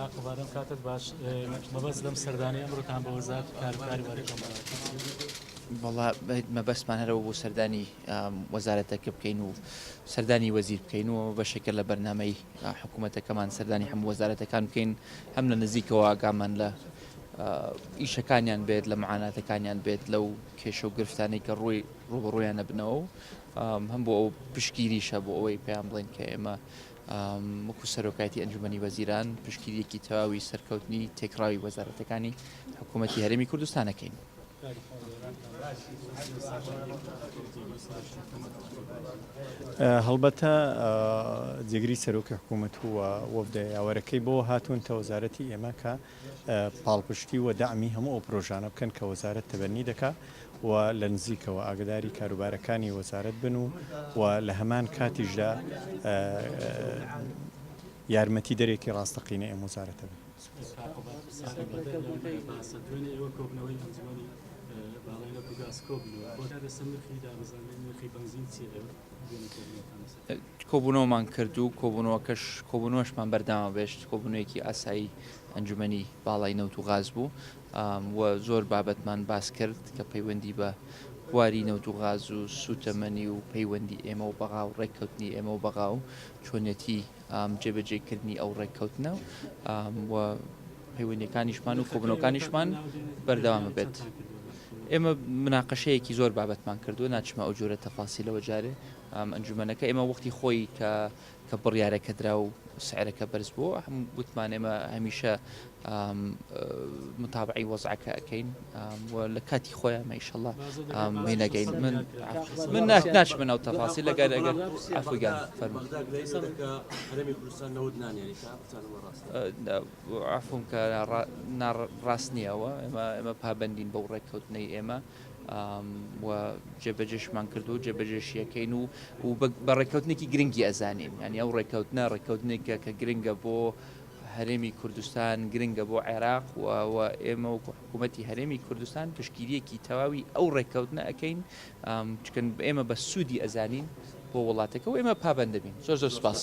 کاک قوباد ئەم کاتەت باش مەبەست لەم سەردانەی ئەمڕۆتان بە وەزارەتی کاروباری باری کۆمەڵایەتی چی بوو؟ وەڵا مەبەستمان هەر ئەوە بوو سەردانی وەزارەتەکە بکەین و سەردانی وەزیر بکەین و بەشێکە لە بەرنامەی حکوومەتەکەمان سەردانی هەموو وەزارەتەکان بکەین هەم لە نزیکەوە ئاگامان لە ئیشەکانیان بێت لە معاناتەکانیان بێت لەو کێشە و گرفتانەی کە ڕووی ڕووبەڕوویان نەبنەوە و هەم بۆ ئەو پشتگیریشە بۆ ئەوەی پێیان بڵێن کە ئێمە وەکو سەرۆکایەتی ئەنجومەنی وەزیران پشتگیریەکی تەواوی سەرکەوتنی تێکڕاوی وەزارەتەکانی حکوومەتی هەرێمی کوردستان ئەکەین. هەڵبەتە جێگری سەرۆکی حکوومەت و وەفدە یاوەرەکەی بۆ هاتوون تە وەزارەتی ئێمە کە پاڵپشتی و دەعمی هەموو ئەو پرۆژانە بکەن کە وەزارەت تەبەنی دەکا و لە نزیکەوە ئاگداری کاروبارەکانی وەزارەت بن و و لە هەمان کاتیشدا یارمەتی دەرێکی ڕاستەقینەی ئەم وەزارەتە بن. کۆبوونەوەمان کرد و کۆبوونەوەکەش کۆبوونەوەشمان بەردەوام بێشت کۆبوونەوەیەکی ئاسایی ئەنجومەنی باڵای نەوت و غاز بوو و زۆر بابەتمان باس کرد کە پەیوەندی بە بواری نەوت و غاز و سووتەمەنی و پەیوەندی ئێمە و بەغا و ڕێککەوتنی ئێمە و بەغا و چۆنیەتی جێبەجێکردنی ئەو ڕێککەوتنە و پەیوەندیەکانیشمان و کۆبوونەوەکانیشمان بەردەوام بێت. ئێمە مناقەشەیەکی زۆر بابەتمان کردووە ناچمە ئەو جۆرە تەفاسیلەوە جارێ ئەنجومەنەکە ئێمە وەختی خۆی کە کە بڕیارەکە درا و سعرەکە بەرز بوو هەم وتمان ئێمە هەمیشە متابعی وەزعەکە ئەکەین و لە کاتی خۆیان ئیشەڵا مینەگەین من من ناچمە ناو تەفاسی لەگەر ئەگەر عەفوگیان فەرموو عەفوم کە ڕاست نییە ئەوە ئێمە ئێمە پابەندین بەو ڕێککەوتنەی ئێمە و جێبەجێشمان کردو جێبەجێشیەکەین و و بە ڕێککەوتنێکی گرنگی ئەزانین یعنی ئەو ڕێککەوتنە ڕێککەوتنێکە کە گرنگە بۆ هەرێمی کوردستان گرنگە بۆ عێراق و و ئێمە وەکو حکوومەتی هەرێمی کوردستان پشتگیریەکی تەواوی ئەو ڕێککەوتنە ئەکەین چکن ئێمە بە سوودی ئەزانین بۆ وڵاتەکە و ئێمە پابەند دەبین زۆر زۆر سپاس.